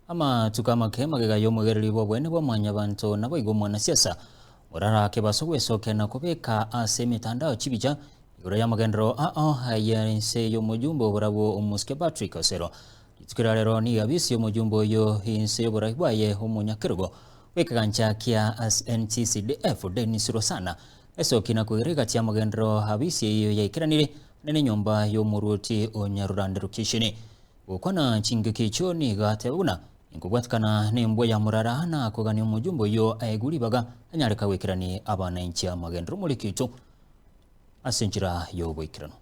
Amatuko amake magega y'omogereri bw'obweene bwa Mwanyabanto naboigo omwanasiasa Morara Kebaso gwesokia na kobeka ase emetandao chibicha igoro y'amagenderero ao ay'ense y'omojumbe oborabwo omosike Patrick Osero. Rituko ria rero nigo abisi y'omojumbe oyo inse y'oborai bwaye omonyakerogo bw'ekegancha kia NTCDF Dennis Rosana esokia na koira egati y'amagenderero abisi eyio yaikeranire ande nenyomba y'omorwoti o Nyarurande Rukishini. Gokwana chingaki echio nigo ateba buna inkobwatikana nembwa ya morara na kogania omojumbe oyio aegwe ribaga anyare kagwekerani abananchi amagenderero omoriki oito ase enchera y'oboikeranu.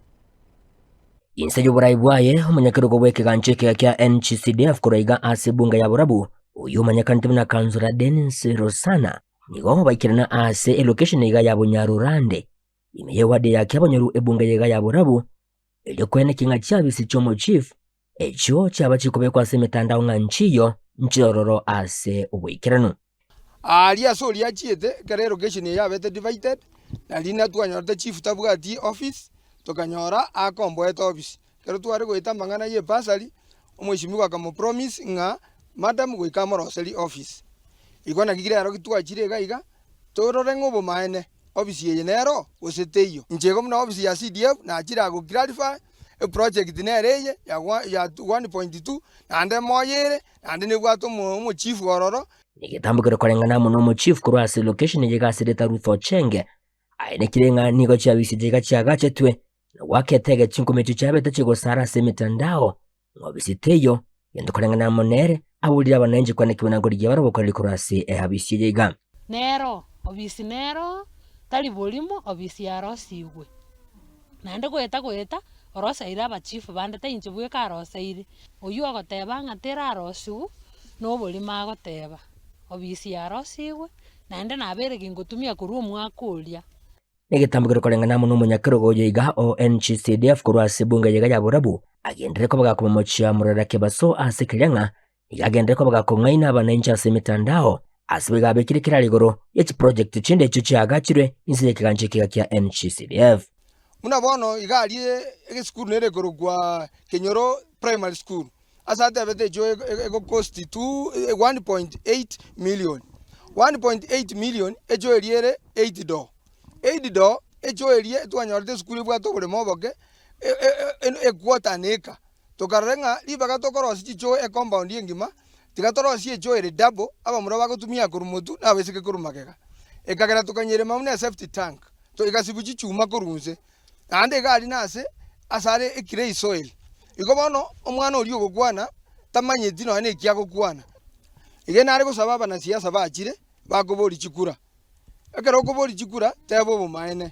Inse y'oborai bwaye, omonyakerogo bw'ekegancho ekega kia NGCDF korwa iga ase ebunge ya Borabu, oyio omanyekanete buna Councillor Dennis Rosana, nigo baikerana ase elocation iga ya Bunyarurande, ime y'eward ya Kiabonyoru ebunge ya iga ya Borabu, erio koenekia ng'a chiabisi chi'omochief echio chiaba chikobekwa ase emetandao ng'a nchiyo nchirororo ase oboikeranu. Aaria ase oria achiete, ekero elocation eye yabete divided, nari natwanyorete chief tabwati office, tokanyora akomboete office. Ekero tware goeta amang'ana ya ebursary, omweshimiwa akamopromise ng'a madam goika amoroserie office. Igo naki rero twachire iga iga, torore ng'a obomaene. Ofisi eye nero, gose teiyo? Inche igo buna ofisi ya CDF nachire aa go clarify, eproject nere eye ya ya 1.2 naende moyo ere, naende nebwate omo omochifu ororo. Negetambo keria koreng'ana amo nomochief korwa ase location eye iga ase erieta Ruth Ochenge, aenekire ng'a nigo chiabisi echi iga chiagachetwe na goaka etege chinkumi echio chiabete chigosara ase emetandao Ng'obisi teiyo, gento koreng'ana amo nere, aburire abananchi kwanekigwa na nkorigia bare obokoreri korwa ase eabisi eye iga. Nero, obisi nero, tari borimo, obisi yarosigwe. Naende goeta goeta, oroseire abachifu bande, tai inche bweka aroseire. Oywo ogoteba ng'a terarosigwu, na oborimo agoteba. Obisi yarosigwe, naende nabeire gingotumia korwa omwaka oria. Negetambo keria koreng'ana amo nomonyakerogo oyo iga o NGCDF korwa ase ebunge eye iga ya Borabu, agenderere koba gakomomochia Murera Kebaso ase keria ng'a nigo agenderere koba gakong'aina abananchi ase emetandao ase boigo abekire keraro igoro ye chiproject chinde echio chiagachirwe inse yekegancho ekiga kia NGCDF. Buna bono iga aria egesukuru nere ekorokwa Kenyoro Primary School, ase atebete echio egocost two 1.8 million. 1.8 million echio eria ere eight door. Eight door echio eria twanyorete esukuru ebwate oboremo oboke equarter an acre. Tokarora ng'a ribaga tokorosia chichoo ecompound engima, tiga torosie echoo ere double, abamura bagotumia korwa motwe na abaiseke korwa magega. Ekagera tokanyerema buna esafety tank, egasibwa chichuma korwa inse. Naende iga aria nase asare eclay soil. Igo bono omwana oria ogokwana tamanyeti nonya na eki agokwana. Iga nare gosaba abanasiasa bachire bakoboria chikura, ekero okoboria chikura teba obomaene.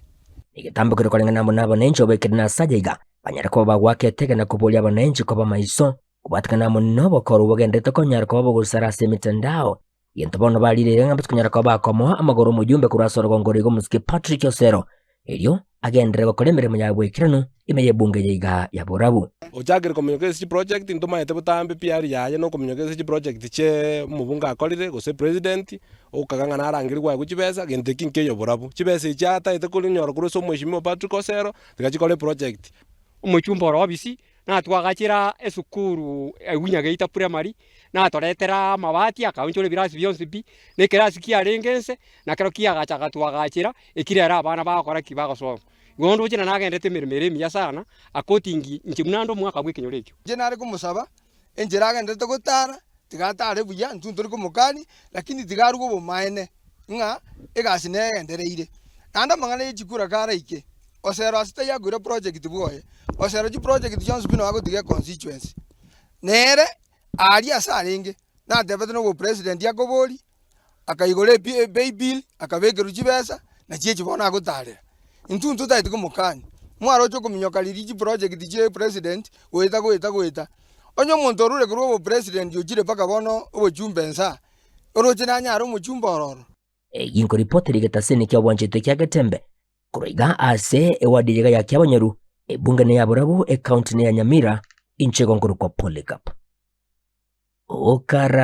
Egetambo keria koreng'ana amo nabananchi obaikire nase aya iga, banyare koba bagoaka etege na koboria abananchi koba amaiso, kobwatekana amo nobokoro bogenderete konyara koba bogosara ase emetandao. Gento bono barire ng'a tikonyara koba bakomoa amagoro omojumbe korwa ase orogongo oroiga omosike Patrick Osero, erio agenderere gokora emeremo ya boikeranu ime y'ebunge eye iga ya Borabu. Ochakire kominyoka ase chiproject ntomaete botambe PR yaye na okominyoka ase chiproject chie omobunge akorire gose president, okaga ng'a narangerigwe aegwe chibesa, gento eki nkeiyo borabu. Chibesa echi ataete korinyora korwa ase omweshimiwa Patrick Osero, tiga chikore eproject. Omochumba ore obisi natwagachera esukuru agwo Nyageita Primary, natoretera amabati akaonchora ebirasi bionsi pi, na ekerasi kiarenge nse, na kero kiagacha agatwagachera, ekio rero abana bagokora ki? Bagosoma. Igo ndoche na nagendete emeremo ere emiya sana, akotingi inche buna ande omwaka bwa ekenyoro ekio. Inche nare komosaba, enchera agenderete gotara, tiga atare buya, intwe ntori komokania, lakini tiga arue obomaene ng'a egasi negendereire. Naende amang'ana ye chikura karaike, Osero ase taiyo akoira project bwoye, Osero chiproject chionsi pi nabo agotiga econstituency. Nere aaria ase arenge, natebete na obopresident akoboria, akaigora epi epay bill, akabekerwa chibesa, nachi echi bono agotarera. Intwe ntotagete komokania, mwaroche okominyoka riria chiproject chia epresident goeta goeta goeta, onye omonto orure korwa obopresident ochire mpaka bono obochumbe nsa, oroche nanyare omochumbe ororo? Eyio nkoripotera egetaseni ki'obwanchete kia Getembe korwa iga ase ewadi eye iga ya Kiabonyoru, ebunge neya Borabu, ecounty neya Nyamira, inche igo nkorokwa Polycarp Okara.